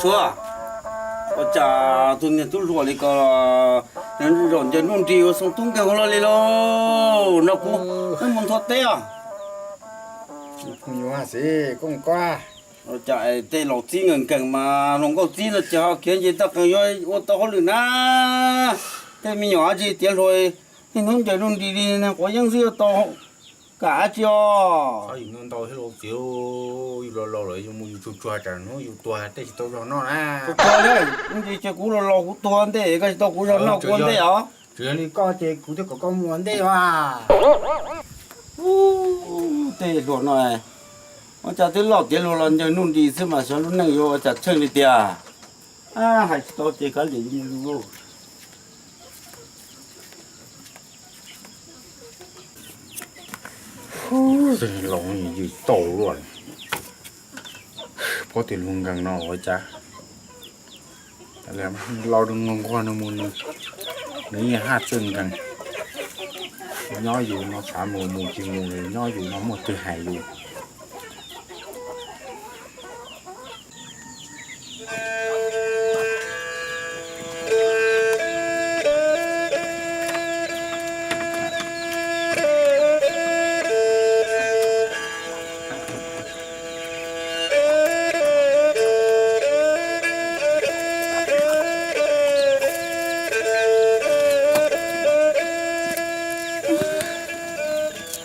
Tuag, ua cas tus niag tub hluas li ko los zaum ncaws nuj nris ua xoo tub nkeeg ua luaj li lauj. No kuv, wb mus ntho teb os. Ua cas tej laus txib nkees nkees mas hluas nkauj txib no ces ho khiav nce toj qees yuav ua tau hauj lwm na. Tej me nyuam dab tsi tiav hluas, niaj hnub ncaws nuj nris li quav yeeb xwb yuav tau kam dab tsi os. Ntau thiab lauj txiv, yus laus laus lawm yus mus yus tsuag tsuag tsam hnub yus tuag tej tsis tau zog noj na. Tsuag tsuag li, ntsis ces kuv laus laus kuv tuag ntej koj tsis tau kuv zog noj kua ntej os. Tsuas yog li koj ces kuv thiaj kom koj mus ua ntej os. Tej hluas no, ua cas twb loj tiav hluas los ncaws nuj nris xwb mas xyov lub neej yuav ua cas tsheej li tiag. Hais tsis tau ces kav liam yus mus yus. Laus yws tau luaj, paub tias luag nkees no ua cas. Los nquag nquag nws mus, nws yeej haj txawj nkees. Nyob yus no xav mus mus tsis mus, nyob yus no muaj twg hais yus.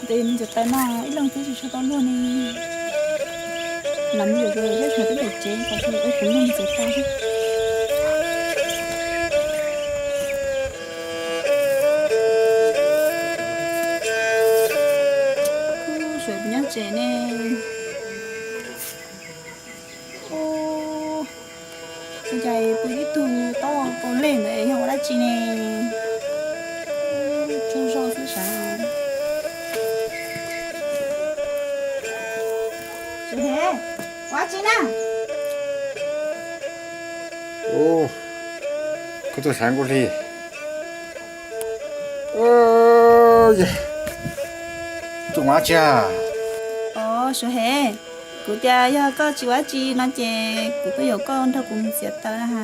Ces nws txawm taw no ib leeg twb tsis tshua tau luag ne. Lam yus yog sawv daws twb pem tsev kom sawv daws ua kuv luag txawv tau. Kuv sawv nyob tsev ne. Ua cas pw ib tug taub hau lej ntawd yog ua dab tsi ne? Tsaug zog xwb sav. Suav Hev, ua dab tsi na? Koj tuaj sav Nkauj Hli. Tuaj ua dab tsi? Os, Suav Hev, kuv tias yog koj tsis ua dab tsi no ces kuv tuaj yaum koj nrog kuv mus txiav taws na.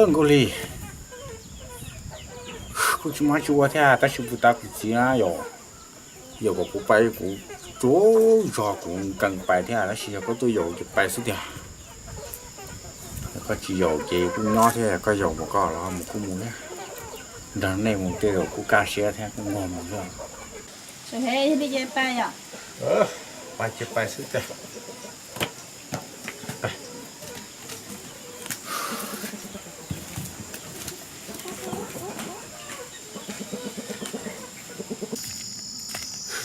Nkauj Hli, kuv tsis muaj dab tsi ua thiab tab sis puag ta kuv txiv na yom, yog kom kuv pais kuv tsaug zog kuv nkees pais thiab tab sis yog koj tuaj yaum ces pais xwb tiag. Yog koj tsis yaum ces kuj nyob thiab, yog koj yaum mas koj los mus kuj mus thiab. Nrog nej mus tej zaum kuj kaj siab thiab kuj nquag mus thiab. Suav Hev, yog li ces pais yom. Pais ces pais xwb tiag.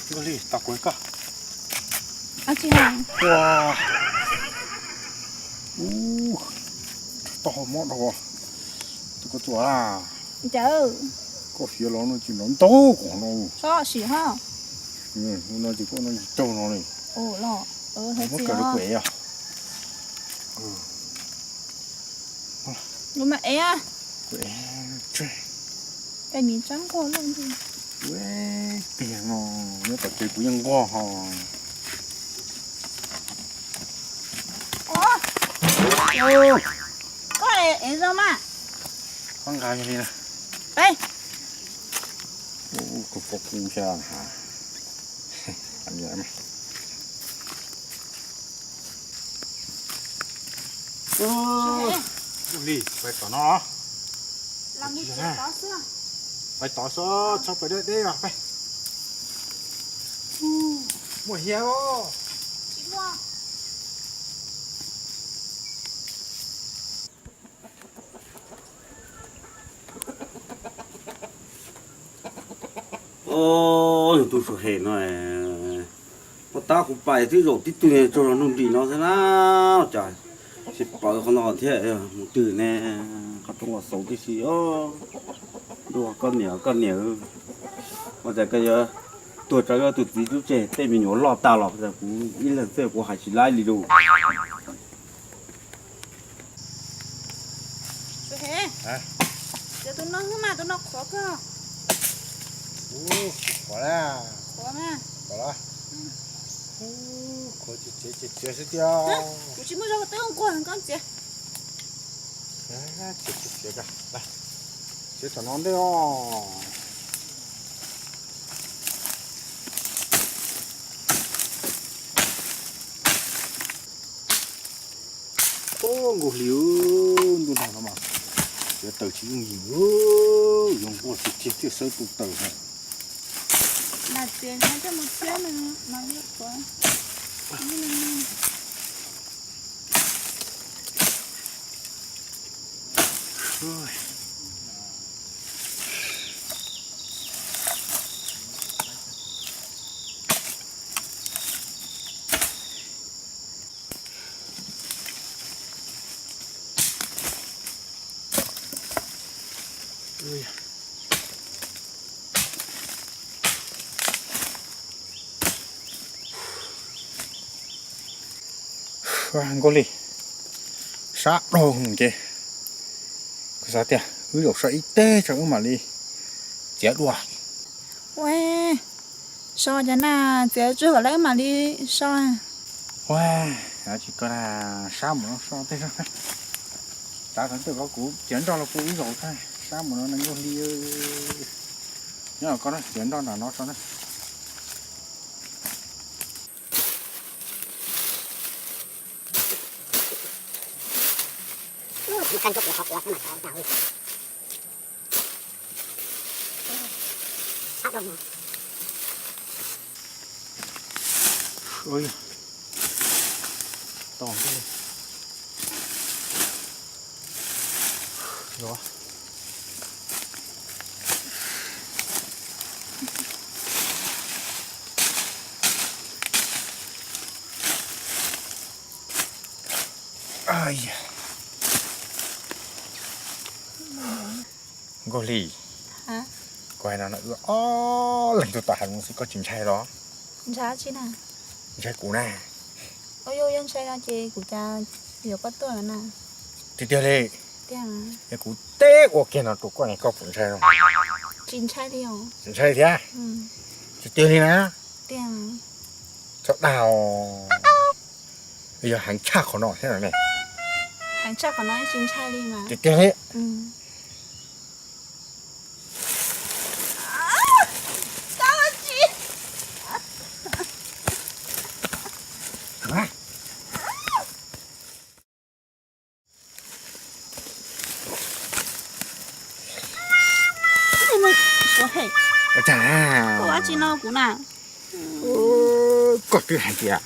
Nkauj Hli, tos kuv koj. Ua, ub, tau mob dhau. Tus koj tuaj a. Koj fiav los no tsis los ntau kuv no. Txhob sim ho. No ces koj no tsis raug no li. Muab kaw rau kuv ev os. Kuv mas ev. Kuv ev. Ua pliag no nyob tom tsev kuv yeej nquag ho. Koj ev zoo mas. Qhov nqa li na. Tus pob kub xyab ha. Li, pais tom no los? Pais tod xwb, txhob pais deb deb os, pais. Muaj hiav os. Yog tus Suav Hev no, puag ta kuv pais twb zaum tib tug tsaug zog nuj nris no xwb na, cas tsis pawv qhov no thiab, mus twg ne, qhov rooj los xauv tib si. Ntuj, koj niam, koj niam, ua cas koj yuav tuag tso koj tus txiv tub tseg, tej me nyuam loj tag los kuv ib leeg xwb kuv hais tsis laib li lus. Tus no mas, tus no qhuav kawg. Qhuav, qhuav. Ub, khuav txiav txiav txiav xwb tiag. Kuv tsis muaj zog twb nquag koj txiav. Txiav txiav txiav, txiav txog no ntej os. Ub, nkaus hli ntuj nag no mas txiav taws tsis yooj yim, yuav nquag tiag tiag thiaj sawv tus taws no. Nkauj Hli, sab dhau ces kuv xav tias wb zaum so ib teg tso wb mam li txiav dua. Ua, so cov na, txiav tsuag kom lawv mam li so. Ua, tsis ko na, sab mus no so tej zog. Tav thaum twg ko kuv txiav nroj los kuv ib zaug tag, sab mus no Nkauj Hli. Nyob ko na, txiav nroj nram no so na. Nkauj Hli, kuv hais no wb ob leeg tuaj tom hav zoov xwb koj tsis ntshai los? Ntshai kuv na. Yog ntshai no ces kuv cas yuav koj tuaj na. Tiag tiag li? Yog kuv teb ua kiag no rau koj ne koj puas ntshai no? Tsis ntshai li os. Tsis ntshai li thiab? Tiag tiag li na? Txhob dag os. Yog heev tshaj qhov no thiab no ne. Heev tshaj qhov no tsis ntshai li mas. Tiag tiag li? Ua cas? Koj ua dab tsi no kuv na? Koj twb hais tias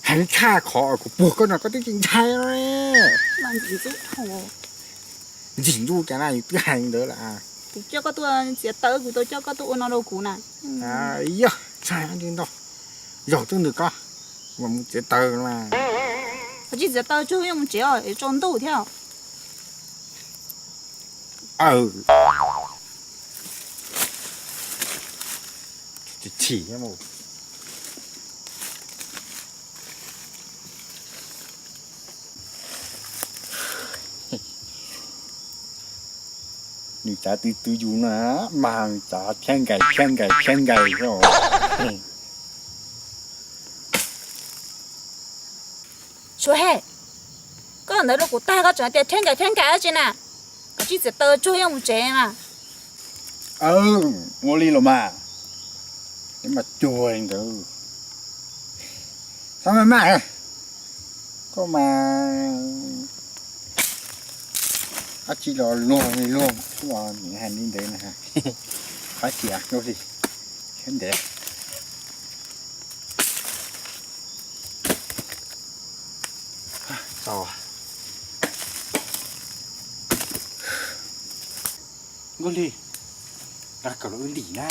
heev tshaj qhov kuv puag koj no koj twb tsis ntshai. Ntxim ntxub cas na yus twb hais ntawd lawm. Kuv coj koj tuaj txiav taws kuv tau coj koj tuaj ua no rau kuv na. Yog tshaj ntau zaug twb ntws koj mas mus txiav taws mas. Koj tsis txiav taws tsuag yuav mus tsev os, tsaus ntuj thiab. Chim chim. Nws cav twv twv yus na, mas cav thiab nkais thiab nkais thiab nkais. Suav he, koj ntawd rau kuv tag koj tseem tias thiab nkais thiab nkais dab tsi na? Koj tsis txiav taws tsuag yuav mus tsev mas. Ua li los mas, es mas cuag li ntawd. Xav maj maj, koj mas dab tsi los luag li luag xwb los nws hais li ntawd na. Qhov tias Nkauj Hli, thiab ntev. Nkauj Hli, koj los wb ntim na.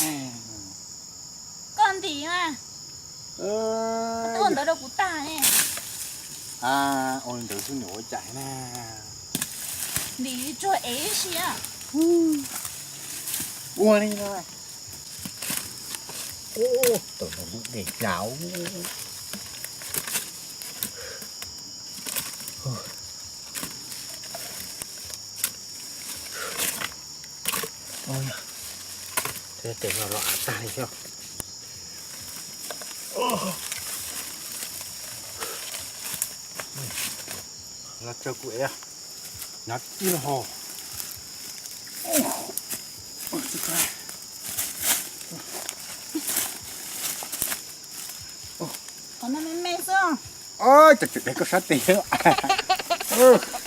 Koj ntim na. Tuaj ntawd rau kuv tag ne. Ua li ntawd xwb nws ua cas na. Ntim tsuag ev si. Ua li no. Tau no lub dej yau. Tes no los av tag li thiab. Tsawg kuv ev, hnav ib lub hau. Qhov no me me xwb. Cov tseem dev koj sab tes,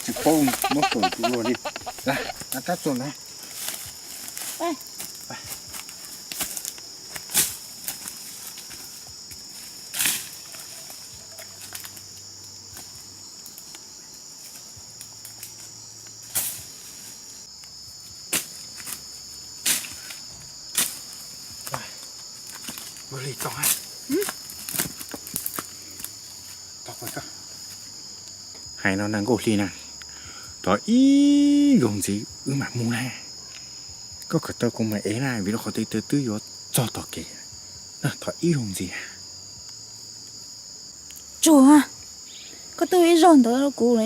tsis paub muab kaw tus luag li. Lawm, rab txuas na. Ua li tau, hais no na Nkauj Hli na, tod ib zaug ntxiv wb mam mus na. Koj kom tau kuv mam ev na, vim rau qhov tias twb yuav txog tom kev na, tod ib zaug ntxiv. Tsuag, koj twb ib zaug ntawd kuv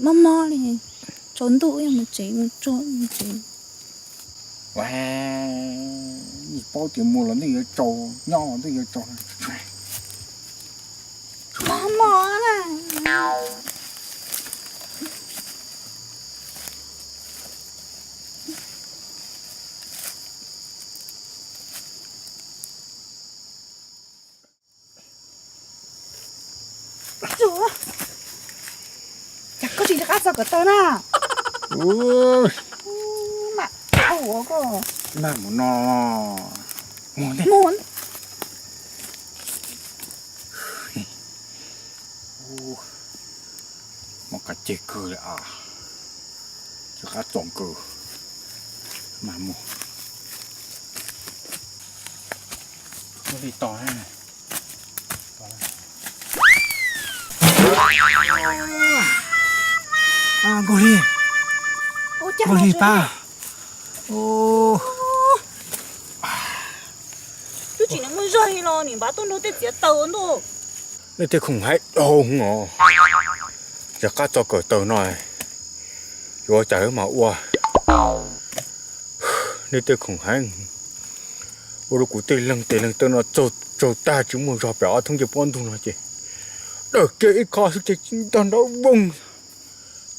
mob mob li, tsaus ntuj yog mus tsev mus tsuag mus tsev. Ua, yeej paub tias mus los nej yuav tsaus, nyob los nej yuav tsaus. Mob mob na. Cas koj tsis rov qab txog kawm taw na? Mam ua koj. Nag mus no, mus ntej. Mob qab ceg kawg li as, rov qab txog kawg, mam mus. Li tos. Nkauj Hli, Nkauj Hli pab. Twb tsis muaj zog li los nim npaj tuaj nrog tej txiav taws ntuj. Nej tej khoom haib dhau os, rov qab txog kawm taw no, yuav ua cas wb mam ua. Nej tej khoom haib ua rau kuv tej leeg tes leeg taw no tsaug tag tsis muaj zog pem ob thoob ncej pob ntug no ces dawm kiag ib qho xwb ces ntog nrov voog,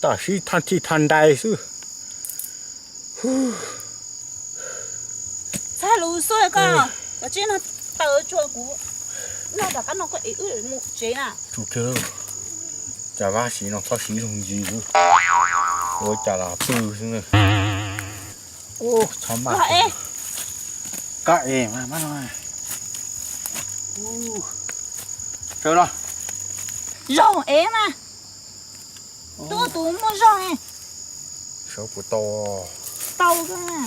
tam sim thaj thij thaj ntais xwb. Txhaj lus xwb koj, koj tsis no taws tsuag kuv noj rov qab no koj ev wb mus tsev na. Tsuag kiag, cas vab siv no txhob siv zoo ntsis xwb, ua cas los pw xwb. Txhob maj, koj ev mas mab no. Sawv los. Zoo ev mas. Tub tus muaj zog ne. Sawv puas tau? Tau koj.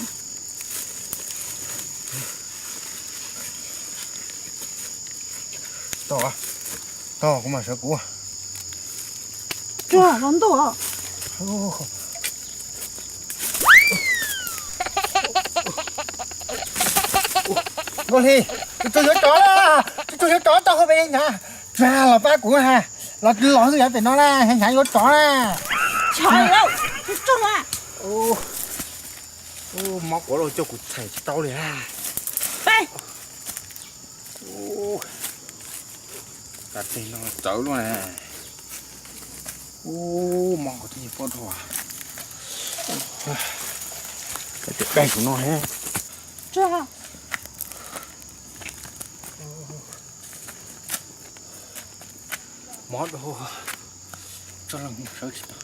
Tau, tau kuv mam sawv kuv. Tsuag los ntuj. Nkauj Hli, tus tsuag yuav tsov, tus tsuag yuav tsov tau hauv pes hnyav, tsuag los pab kuv ha, los los xwb yav pem no na, hnyav yuav tsov na. Mob quav lauj, coj kuv txhais tsis tau li ha. Cas teg no txawv luaj na. Ub, mob kuv twb yeej pob dhau. Cov dai kuv no he. Mob dhau, tso los sawv tsis tau.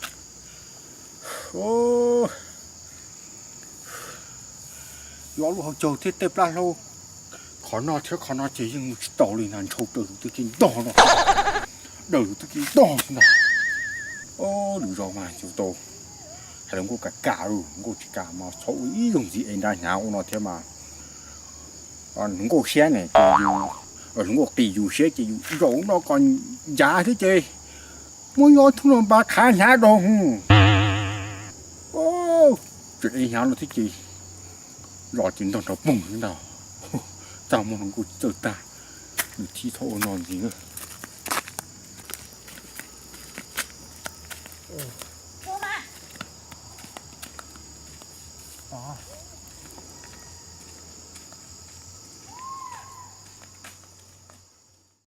Yuav lub hauv caug thiab tej plab hlaub, qhov no thiab qhov no ces yeej mus tsis tau li na, ntshaus daws tus twg kev ntog no, daws tus twg kev ntog xwb ntag. Lwm zaus mas yuav tau hais lus nkauj kam kam, nkauj tsis kam mas txhob ua ib zaug ntxiv es nra hnyav ua no thiab mas. Hluas nkauj siab ne ces yus, hluas nkauj qis yus siab ces yus zaum no kom ncav thiab ces muab nyob thoob no npa qhav hnyav rau. Tseem ev hnyav no thiab ces los ces ntog nrov poog xwb ntag. Txaj muag hluas nkauj txawj tag, nws thiaj txhob ua no ntxiv na.